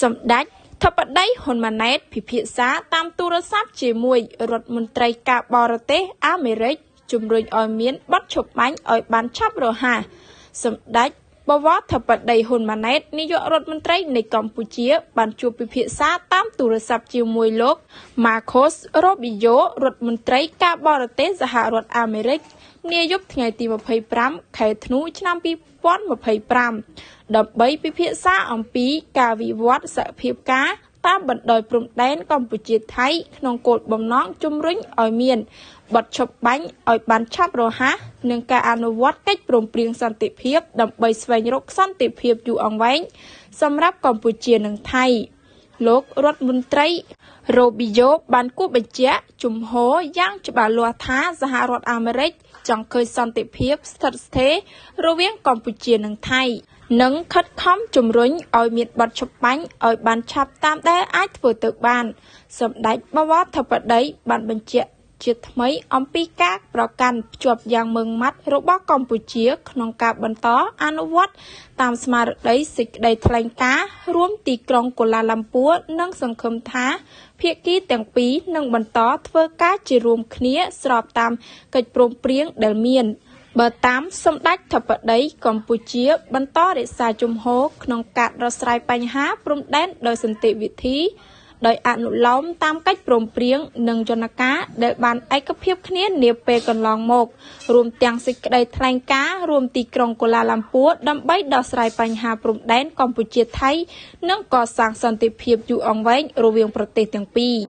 សម្ដេចធិបតីហ៊ុនម៉ាណែតពិភាក្សាតាមទូរស័ព្ទជាមួយរដ្ឋមន្ត្រីការបរទេសអាមេរិកជំរុញឲ្យមានបទឈប់បាញ់ឲ្យបានឆាប់រហ័សសម្ដេចបវរធិបតីហ៊ុនម៉ាណែតនាយករដ្ឋមន្ត្រីនៃកម្ពុជាបានជួបពិភាក្សាតាមទូរស័ព្ទជាមួយលោក Marcos Rubio រដ្ឋមន្ត្រីការបរទេសសហរដ្ឋអាមេរិកនាយប់ថ្ងៃទី25ខែធ្នូឆ្នាំ2025ដើម្បីពិភាក្សាអំពីការវិវត្តសភាពការតាមបណ្ដោយព្រំដែនកម្ពុជាថៃក្នុងគោលបំណងជំរុញឲ្យមានបទឈប់បាញ់ឲ្យបានឆាប់រហ័សនិងការអនុវត្តកិច្ចព្រមព្រៀងសន្តិភាពដើម្បីស្វែងរកសន្តិភាពយូរអង្វែងសម្រាប់កម្ពុជានិងថៃលោករដ្ឋមន្ត្រីរ៉ូប៊ីយ៉ូបានគូសបញ្ជាក់ជំហរយ៉ាងច្បាស់លាស់ថាសហរដ្ឋអាមេរិកចង់ឃើញសន្តិភាពស្ថិតស្ថេររវាងកម្ពុជានិងថៃនិងខិតខំជំរុញឲ្យមានបទឈប់បាញ់ឲ្យបានឆាប់តាមដែលអាចធ្វើទៅបានសម្ដេចបវរធិបតីបានបញ្ជាក់ជាថ្មីអំពីការប្រកាន់ភ្ជាប់យ៉ាងម៉ឺងម៉ាត់របស់កម្ពុជាក្នុងការបន្តអនុវត្តតាមស្មារតីសេចក្តីថ្លែងការណ៍រួមទីក្រុងកូឡាឡាំពួរនិងសង្ឃឹមថាភាគីទាំងពីរនឹងបន្តធ្វើការជារួមគ្នាស្របតាមកិច្ចព្រមព្រៀងដែលមានបើតាមសម្ដេចធិបតីកម្ពុជាបន្តរក្សាជំហរក្នុងការដោះស្រាយបញ្ហាព្រំដែនដោយសន្តិវិធីដោយអនុលោមតាមកិច្ចព្រមព្រៀងនិងយន្តការដែលបានឯកភាពគ្នានាពេលកន្លងមករួមទាំងសេចក្តីថ្លែងការណ៍រួមទីក្រុងកូឡាឡាំពួរដើម្បីដោះស្រាយបញ្ហាព្រំដែនកម្ពុជាថៃនិងកសាងសន្តិភាពយូរអង្វែងរវាងប្រទេសទាំងពីរ។